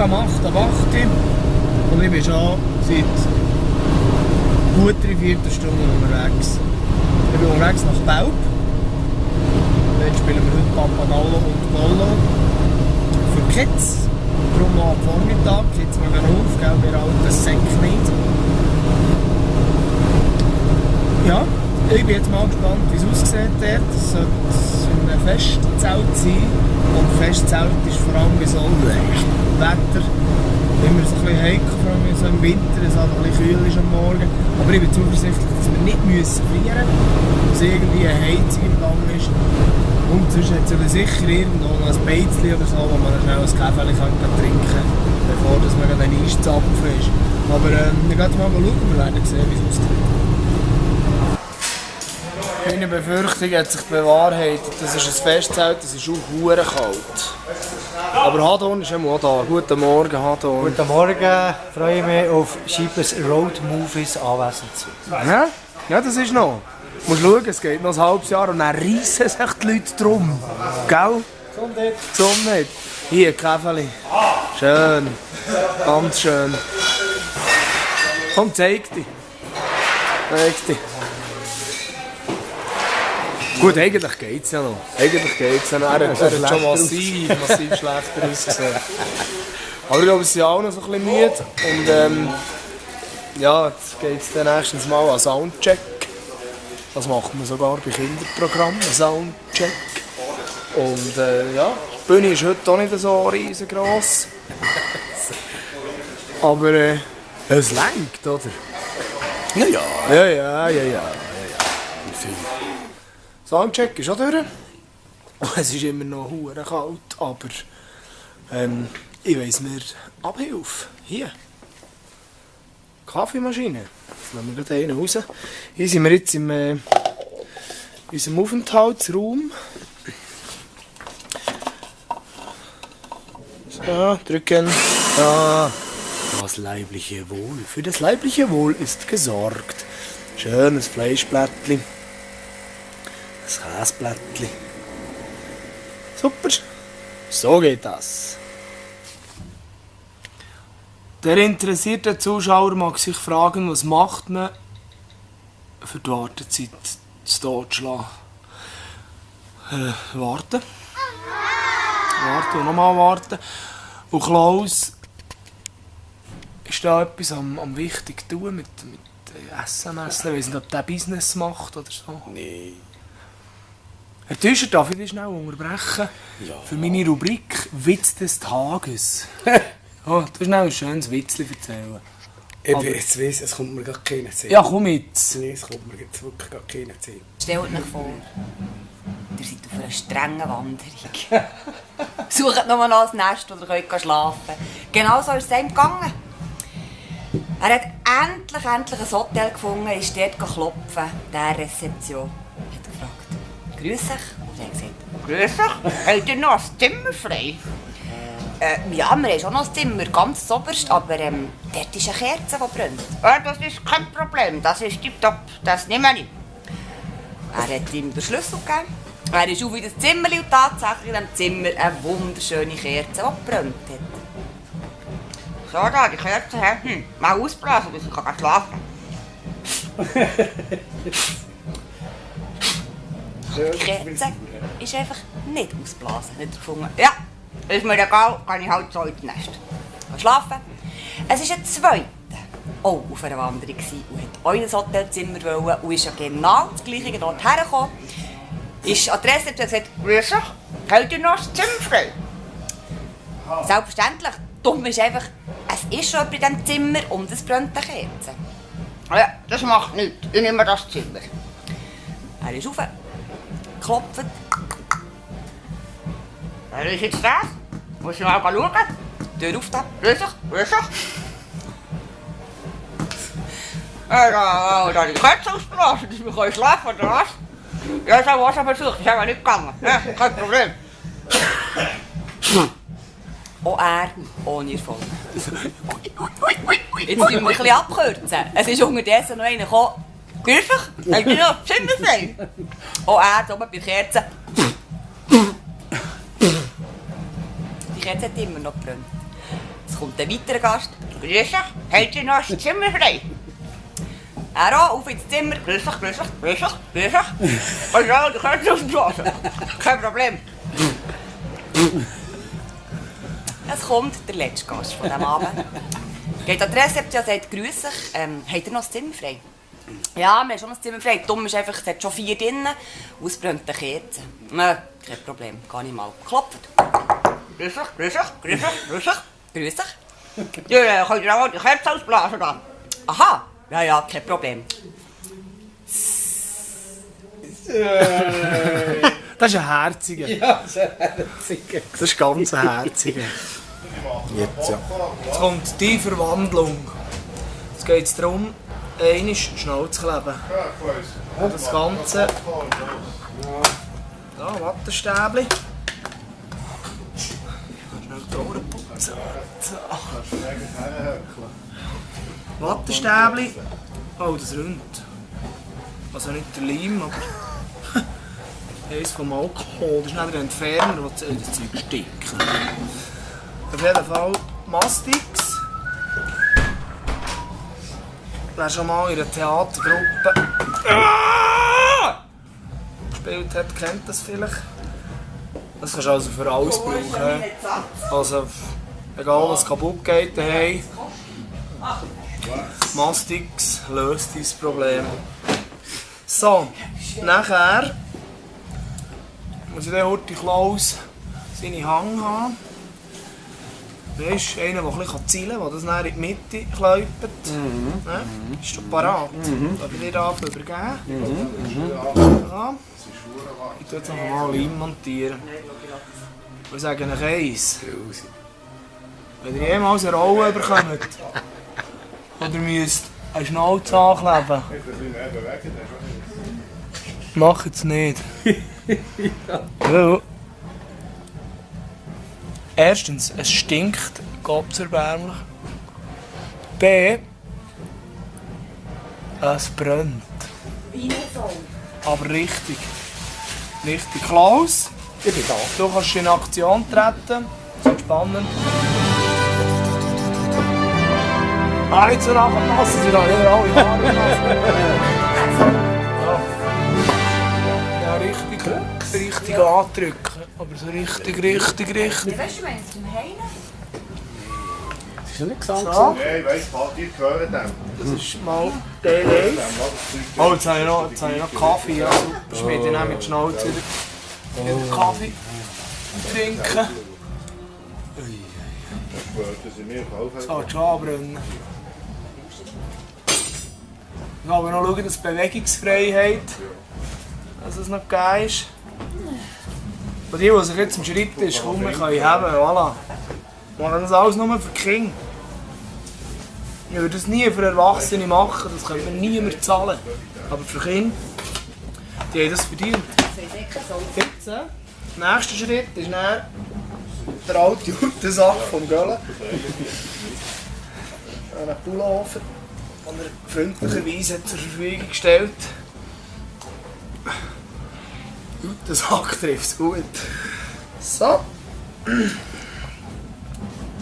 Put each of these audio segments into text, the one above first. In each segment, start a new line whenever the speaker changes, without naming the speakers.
am 8. Und ich bin schon seit gut 3/4 Stunden unterwegs. Ich bin unterwegs nach Belp. Dann spielen wir heute Papagallo und Gollo für Kids. Darum noch am Vormittag. Kids machen auf, gell? Wir alten Säcke nicht. Ja, ich bin jetzt mal gespannt, wie es aussieht dort. Es sollte ein Festzelt sein. Und Festzelt ist vor allem bei so Wetter immer so ein bisschen heikel, vor allem so im Winter, es halt ein bisschen kühl ist am Morgen. Aber ich bin zuversichtlich, dass wir nicht frieren müssen, dass irgendwie eine Heizung im Gang ist. Und sonst hat es sicher irgendwo noch ein Beizli oder so, wo man schnell ein Käferchen trinken kann, bevor man dann Eiszapfen ist. Aber wir gehen mal schauen, wir werden sehen, wie es aussieht. Meine Befürchtung hat sich bewahrheitet. Das ist ein Festzelt, das ist auch verdammt kalt. Aber Hadon ist auch da. Guten Morgen, Hadon.
Guten Morgen, freue ich mich auf Schiebers Road Movies anwesend zu sein.
Ja? Ja, das ist noch. Du musst schauen, es geht noch ein halbes Jahr und dann reissen sich die Leute drum. Gell?
Gesundheit.
Gesundheit. Hier, Käferli. Schön. Ganz schön. Komm, zeig dich. Zeig dich. Gut, eigentlich geht es ja noch. Eigentlich geht's ja noch. Er hat schon massiv schlechter ausgesehen. Aber ich glaube, es sind auch noch so ein bisschen müde. Und ja, jetzt geht es dann nächstens mal an Soundcheck. Das macht man sogar bei Kinderprogrammen, Soundcheck. Und ja, die Bühne ist heute auch nicht so riesengroß. Aber es lenkt, oder? Ja. Soundcheck ist auch durch. Es ist immer noch verdammt kalt, aber ich weiss mir Abhilfe. Hier. Kaffeemaschine. Jetzt nehmen wir gerade einen raus. Hier sind wir jetzt in unserem Aufenthaltsraum. So, drücken. Da. Das leibliche Wohl. Für das leibliche Wohl ist gesorgt. Schönes Fleischblättchen. Ein Käseblättchen. Super. So geht das. Der interessierte Zuschauer mag sich fragen, was macht man für die Wartezeit zu totschlagen. Warten. Warten und nochmal warten. Und Klaus, ist da etwas am wichtig tun mit SMS? Ich weiss nicht, ob der Business macht oder so.
Nein.
Herr Tüscher, darf ich dich schnell unterbrechen?
Ja.
Für meine Rubrik Witz des Tages. Oh, du schnell ein schönes Witzchen erzählen.
Jetzt weiss, es kommt mir gar keiner Sinn.
Ja, komm jetzt.
Nein, es kommt mir jetzt wirklich gar keiner Sinn.
Stellt euch vor, ihr seid auf einer strengen Wanderung. Sucht nur noch ein Nest, wo ihr könnt schlafen könnt. Genau so ist es ihm gegangen. Er hat endlich ein Hotel gefunden, ist dort klopfen, der Rezeption. Er hat gefragt, «Grüß dich?» Und er hat gesagt, «Grüß dich, habt ihr noch ein Zimmer frei?» Ja, wir haben schon noch ein Zimmer, ganz oberst, aber dort ist eine Kerze, die brennt. Das ist kein Problem, das ist tipptopp, das nehme ich. Er hat ihm den Schlüssel gegeben. Er ist auf in das Zimmer und tatsächlich in diesem Zimmer eine wunderschöne Kerze, die gebrannt hat. So, da, die Kerze, mal ausblasen, dass ich schlafen kann. Die Kerze ist einfach nicht ausblasen, nicht gefunden. Ja. Ist mir egal, kann ich halt so ins Nest. Schlafen. Es war ein Zweiter auch auf einer Wanderung und wollte auch in ein Hotelzimmer wollen und ist ja genau das Gleiche dort hergekommen. Ist an die Rezeption und gesagt, «Grüß dich, habt ihr noch ein Zimmer frei?» Selbstverständlich. Dumm ist einfach, es ist schon jemand in diesem Zimmer und es brennt eine Kerze. «Ja, das macht nichts, ich nehme das Zimmer.» Er ist rauf, klopft. Wer ist jetzt das? Muss ich mal schauen? Tür auf da. Grüß dich. Da die Kerze ausblasen, dass wir schlafen können, oder was? Ja, ich habe auch schon versucht, ist aber nicht gegangen. Ja, kein Problem. Auch er ohne Erfolg. Jetzt müssen wir ein bisschen abkürzen. Es ist unterdessen noch einer gekommen. Grüß dich, habt ihr noch ein Zimmer frei? Auch er oben bei der Kerze. Die Kerze hat immer noch gebrannt. Es kommt ein weiterer Gast. Grüß dich, habt ihr noch ein Zimmer frei? Er auch, auf ins Zimmer. Grüß dich, grüß dich, grüß dich, grüß dich. Und ja, du kannst auf die Straße. Kein Problem. Es kommt der letzte Gast von diesem Abend. Geht an die Rezeption und sagt, grüß dich, habt ihr noch ein Zimmer frei? Ja, wir haben schon ein Zimmer frei. Dumm ist einfach, es hat schon 4 drinnen und es brennt eine Kerze. Kein Problem, gar nicht mal. Klopft. Grüß dich, grüß dich, grüß dich, grüß dich. Grüß dich. Ja, könnt ihr auch die Kerze ausblasen da? Aha, ja, kein Problem.
Das ist ein herziger.
Ja, das ist ein herziger.
Das ist ganz ein herziger.
Jetzt ja.
Jetzt kommt die Verwandlung. Es geht darum, einmal schnell zu kleben. Und das Ganze. Da, Wattestäbli. Schnell die Ohren putzen. So. Wattestäbli. Oh, das rinnt. Also nicht der Leim, aber eins vom Alkohol. Das ist nicht der Entferner, der das Zeug stinkt. Auf jeden Fall Mastix. Wer schon mal in einer Theatergruppe gespielt hat, kennt das vielleicht. Das kannst du also für alles brauchen. Also, egal was kaputt geht daheim. Mastix löst dein Problem. So, nachher muss ich dann heute Klaus seine Hang haben. Weisst, einer, der ein bisschen zielen kann, der das dann in die Mitte kläupt. Ja, ist schon parat. Darf ich dir da übergeben? Ja. Ich tue jetzt noch mal Leim montieren. Wir sagen euch eins. Wenn ihr jemals eine Rolle bekommt, oder müsst eine Schnauze ankleben, macht es nicht. Weil erstens, es stinkt gotterbärmlich. B. Es brennt. Aber richtig. Richtig. Klaus,
Ich bin da.
du kannst in Aktion treten. Das ist spannend. Ah, nicht so nachpassen, sie da wieder alle Haare nass. Ja, richtig andrücken. Aber so richtig.
Weißt du, wenn es zum Heilen?
Das ist noch nicht gesagt.
So,
Nein, ich weiss, ihr gehört dem.
das ist mal D1. Oh, jetzt habe ich noch Kaffee. Ja, super. Schmiede ich mit Schnauze wieder Kaffee trinken.
Das sind mir gekauft.
Es geht schon anbrennen. Ich will aber noch schauen, dass Bewegungsfreiheit, dass es noch geil ist. Und die, die sich jetzt im Schritt ist, kaum mehr können haben, voilà. Wir machen das alles nur für die Kinder. Ich würde das nie für Erwachsene machen, das könnte mir niemand zahlen. Aber für Kinder, die haben das verdient. Jetzt, der nächste Schritt ist dann der alte Sache vom Göllen. Einen Pullover, den er freundlicherweise zur Verfügung gestellt hat. Der Sack trifft es gut. So.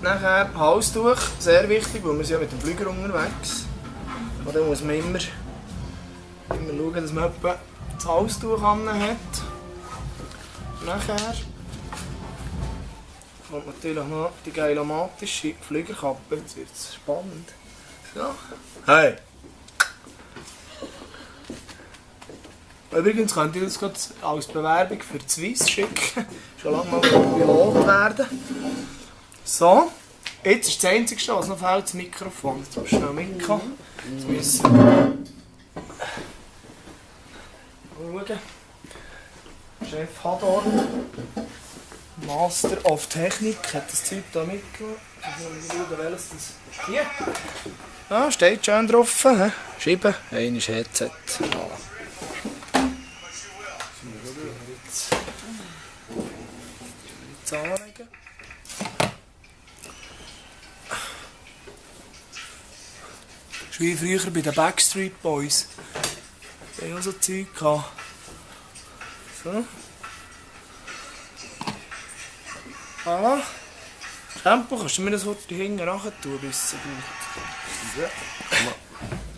Nachher Halstuch, sehr wichtig, weil wir sind ja mit dem Flieger unterwegs. Und dann muss man immer schauen, dass man etwa das Halstuch an hat. Nachher kommt natürlich noch die geilamatische Fliegerkappe. Jetzt wird es spannend. So. Hey! Übrigens könnt ihr das gerade als Bewerbung für die Swiss schicken. Schon lange mal Pilot werden. So, jetzt ist das Einzige, was noch fehlt, das Mikrofon. Jetzt musst du schnell mitkommen. Jetzt müssen wir schauen. Chef Hador, Master of Technik, hat das Zeug hier mitgenommen. Schauen, welches das hier. Ja, steht schön drauf. He? Schieben, ein ist Headset. Voilà. Jetzt anlegen. Das ist wie früher bei den Backstreet Boys. Die haben auch so Zeug gehabt. So. Voilà. Tempo, kannst du mir das Wort hinten nachher tun, bis es so gut.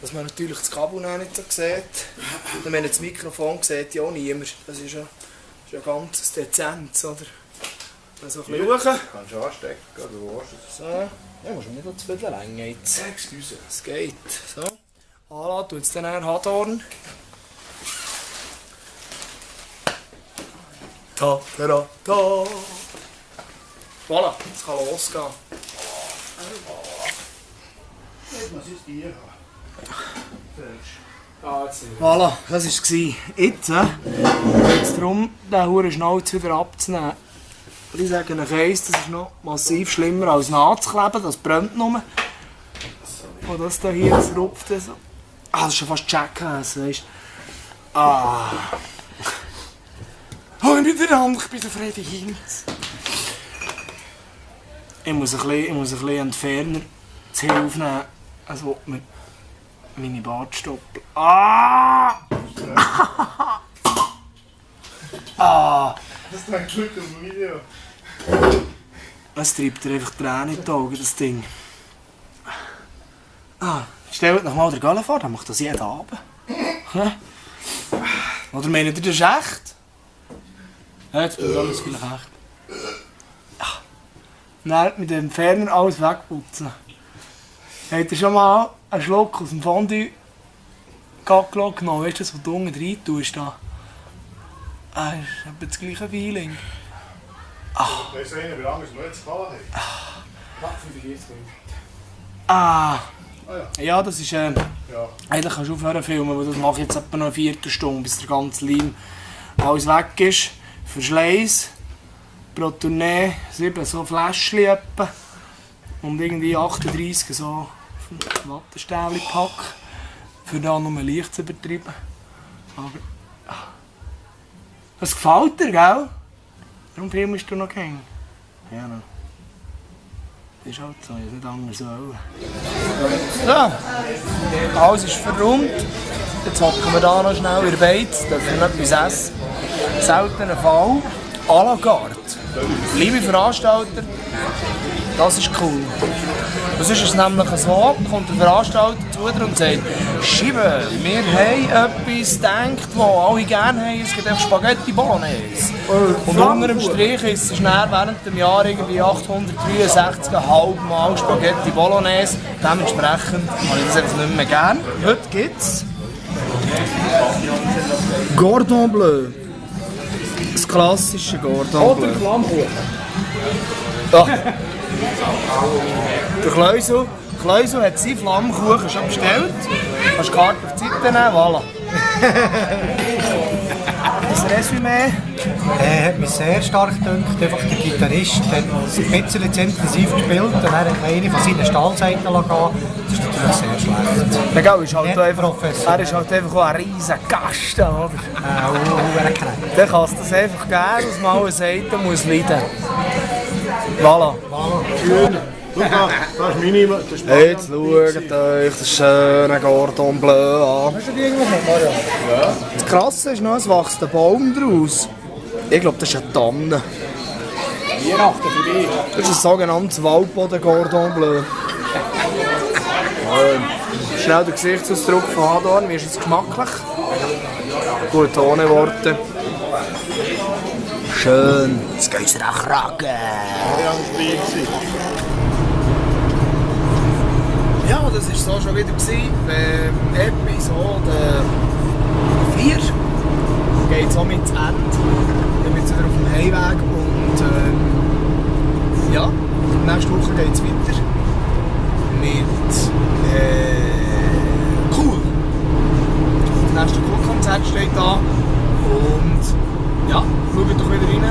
Dass man natürlich das Kabel noch nicht so sieht. Und wenn das Mikrofon sieht, ja niemand. Das ist ja ganz dezent, oder? So ein bisschen hoch.
Kannst du anstecken, oder wo hast du es?
So. Ja, musst du nicht noch zu viel Länge jetzt.
Excuse.
Es geht. So. Anlassen, tut es dann eher Hadorn. Ta, ta, ta, ta. Voilà, es kann losgehen.
Was ist die?
Voilà, das war es. Jetzt geht es darum, den Huren Schnauz wieder abzunehmen. Ich sage euch eins, das ist noch massiv schlimmer als nachzukleben, das brennt nur. Und das hier, das rupft so. Ah, das ist schon fast Jackass, weißt du. Ah. Oh, ich bin verdammt, ich bin der Freddy Hinz. Ich muss ein bisschen Entferner zu Hilfe nehmen, also mit meine Bartstoppel. Ah! Ah!
Das trägt gut auf dem Video.
Es treibt dir einfach Tränen in die Augen, das Ding. Ah, stellt noch mal den Gallen vor, dann macht das jeden Abend. Oder meint ihr, das ist echt? Ja, jetzt bin ich alles vielleicht echt. Ah. Dann mit dem Entferner alles wegputzen. Habt ihr schon mal einen Schluck aus dem Fondue Gaglo genommen? Weißt du, das, was du unten rein tust? Da? Ah, das ist etwa das gleiche Feeling.
Weißt du, wie lange wir jetzt gehabt haben?
45 Minuten.
Ah.
Ah
Ja, das ist
Ja.
eigentlich kannst du aufhören zu filmen, weil das mache ich jetzt etwa noch eine Viertelstunde, bis der ganze Leim alles weg ist. Verschleiß, pro Tournee 7 so Fläschchen etwa. Und irgendwie 38 so Wattestäbchen Pack. Für da nur leicht zu übertreiben. Aber das gefällt dir, gell? Darum filmst du noch gern. Ja, no. Das ist halt so, ich nicht anders wollen. So, alles ist verräumt. Jetzt hocken wir hier noch schnell in der Beiz, dürfen wir noch etwas essen. Seltener Fall. À la carte. Liebe Veranstalter, das ist cool. Das ist es nämlich so, kommt der Veranstalter zu dir und sagt, Schiebe, wir haben etwas gedacht, das alle gerne haben, es gibt einfach Spaghetti Bolognese. Und unter dem Strich ist es dann während dem Jahr irgendwie 863,5 Mal Spaghetti Bolognese. Dementsprechend habe ich das einfach nicht mehr gern. Heute gibt es Cordon Bleu. Das klassische Cordon Bleu.
Flammkuchen.
Ja. Der Kleusel hat seinen Flammkuchen schon bestellt. Du kannst die Karte auf die Seite nehmen, voilà. Das Resümee.
Hat mich sehr stark gedünkt. Einfach der Gitarrist hat ein bisschen zu intensiv gespielt und dann hat er eine von seinen Stahlseiten gehen. Das ist natürlich sehr schlecht.
Der Gau ist halt
Nicht
einfach,
professionell.
er ist halt einfach auch ein riesen Gast, oder?
Knäckt.
Der kann es das einfach geben, dass man alle Seiten muss leiden. Voilà.
Schön. Schau mal, das ist meine. Das ist
Jetzt schaut euch das schöne Cordon Bleu an.
Hast du die irgendwas mit, Mario?
Das Krasse ist noch, es wächst ein Baum draus. Ich glaube, das ist eine Tanne.
Weihnachten für dich.
Das ist ein sogenanntes Waldboden Cordon Bleu. Schnell der Gesichtsausdruck von Hadorn, wie ist es geschmacklich? Gut ohne Worte. Schön, jetzt geht's dir auch kragen. Ja, das war so schon wieder Episode 4. Geht so mit zu Ende. Dann sind wir wieder auf dem Heimweg und ja, nächste Woche geht es weiter mit Cool. Das nächste Cool-Konzert steht da und ja, schaut doch wieder rein.